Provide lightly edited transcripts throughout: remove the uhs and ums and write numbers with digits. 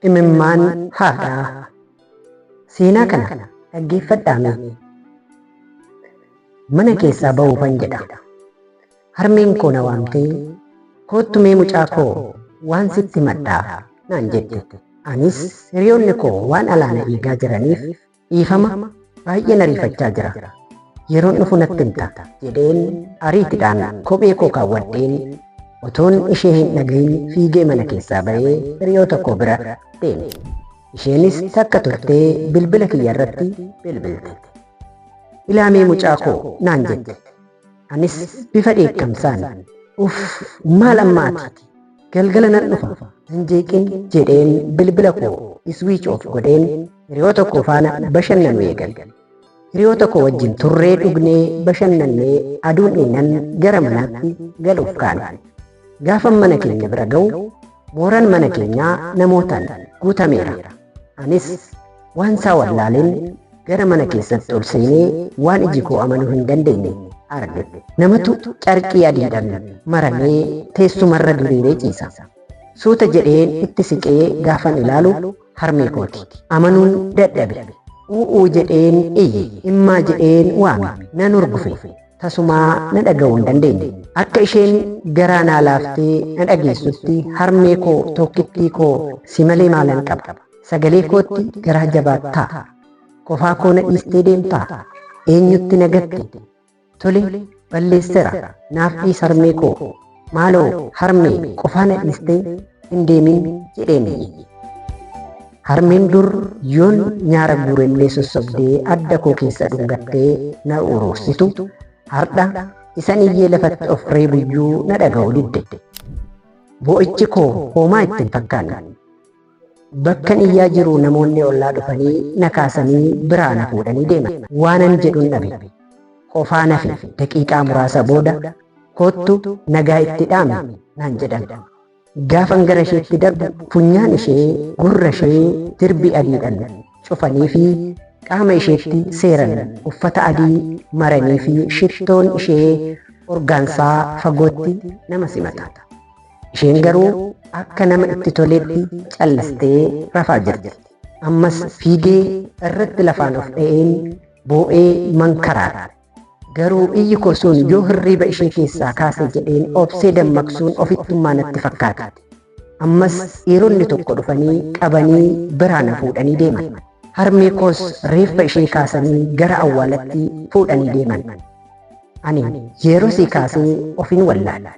Imimmaan haadhaa. Seenaa kana dhaggeeffadhaa mee. Mana keessaa ba'uufan jedha. Harmeen koo na waamtee, "Koottu mee mucaa koo, waan sitti himadhaa," naan jette. Anis hiriyoonni koo waan alaa na eegaa jiraniif, "Dhiifama, baay'een ariifachaa jira. Yeroon dhufu natti himta," jedheen ariitidhaan kophee koo kaawwadheen otoon ishee hin dhagahin fiigee mana keessaa ba'ee hiriyoota koo bira deeme. Isheenis takka turtee bilbila kiyya irratti bilbilte. "Ilaamee mucaa koo," naan jette. Anis bifa dheekkamsaan, "Uff, maal amma ati? Galgala nan dhufa, nan jeeqin," jedheen bilbila koo switch off godheen hiriyoota koo faana bashannanuu eegale. Hiriyoota koo wajjin turree, dhugnee, bashannannee aduun dhiinan gara manaatti galuuf kaane. Gaafan mana keenya bira ga'u mooraan mana keenyaa namootaan guutameera. Anis waan isaa wallaaleen gara mana keessatti ol seenee waan iji koo amanuu hin dandeenye arge. Namatu carqii adiidhaan maramee teessumarra diriiree ciisa. Suuta jedheen itti siqee gaafan ilaalu harmee kooti. Amanuun dadhabe. "U'uu," jedheen iyye, "Immaa," jedheen waame, nan hurgufe. Tasumaa na dhaga'uu hin dandeenye. Akka isheen garaa naa laaftee na dhageessutti, "Harmee koo, tokkittii koo, si malee maalan qaba? Sagalee kootti garaa jabaattaa? Qofaa koo na dhiistee deemtaa? Eenyutti na gatte? Tole, balleessera, naaf dhiis harmee koo. Maaloo harmee, qofaa na dhiistee hin deemin," jedheen iyye. Harmeen dur yoon nyaara guurellee sossobdee adda koo keessa dhungattee na uruursitu har'a isan iyyee lafatti of reebuyyuu na dhaga'uu didde. Boo'ichi koo hoomaa itti hin fakkaanne. Bakkan iyyaa jiru namoonni ollaa dhufanii na kaasanii biraa na fuudhanii deeman. Waanan jedhun dhabe. Qofaa nafe. Daqiiqaa muraasa booda, "Koottu nagaa itti dhaami," naan jedhan. Gaafan gara isheetti darbu funyaan ishee, gurra ishee jirbii adiidhaan cufanii fi qaama isheetti seeran uffata adii maranii fi shittoon ishee urgaansaa fagootti nama simata. Isheen garuu akka nama itti toleetti callistee rafaa jirti. Ammas fiigee irratti lafaan of dha'een boo'ee mankaraara. Garuu iyyi koo sun yoo hirriiba ishee keessaa kaase jedheen obsee dammaqsuun ofittummaa natti fakkaate. Ammas dhiironni tokko dhufanii qabanii biraa na fuudhanii deeman. Harmee koos reeffa ishee kaasanii gara awwaalatti fuudhanii deeman. Ani yerosii kaasee ofin wallaale.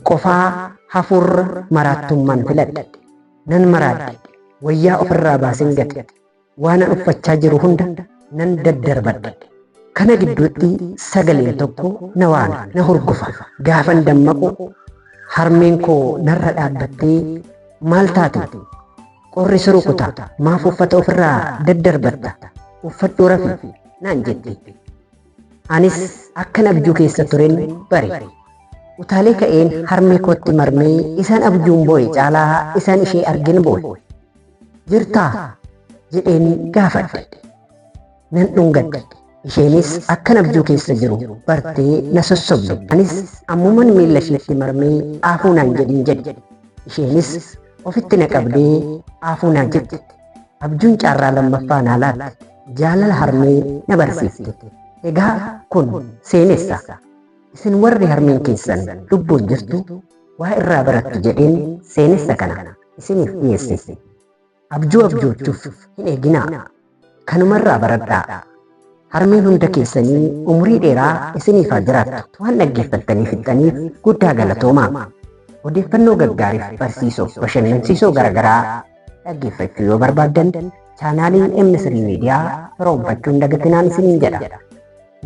Qofaa hafuurra maraattummaan filadhe. Nan maraadhe. Wayyaa ofirraa baaseen gate. Waanan uffachaa jiru hunda nan daddarbadhe. Kana gidduutti sagaleen tokko na waame, na hurgufa. Gaafan dammaqu harmeen koo narra dhaabbattee, "Maal taate? Qorri si rukuta, maaf uffata ofirraa daddarbatta? Uffadhuu rafi," naan jette. Anis akkan abjuu keessa turen bare. Utaalee ka'een harmee kootti marmee isaan abjuun boo'e caalaa isaan ishee argin boo'e. "Jirtaa?" jedheen gaafadhe. Nan dhungadhe. Isheenis akkan abjuu keessa jiru bartee na sossobde. Anis ammuman miilla isheetti marmee, "Aafuu naan jedhin," jedhe. Isheenis ofitti na qabdee aafuu naan jette. Abjuun caarraa lammaffaa naa laatte. Jaalala harmee na barsiifte. Egaa kun seenessa. Isin warri harmeen keessan lubbuun jirtu waa irraa barattu jedheen seenessa kana isiniif dhiyeesse. Abjuu abjoochuuf hin eeginaa. Kanumarraa baradhaa. Harmeen hunda keessanii umurii dheeraa isiniif haa jiraattu. Waan dhaggeeffattanii fixxaniif guddaa galatoomaa. Odeeffannoo gaggaariif, barsiisoo, bashannansiisoo garaagaraa dhaggeeffachuu yoo barbaaddan chaanaalii M3 Miidiyaa firoomfachuu hin dagatinaan isiniin jedha.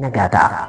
Nagaa ta'a.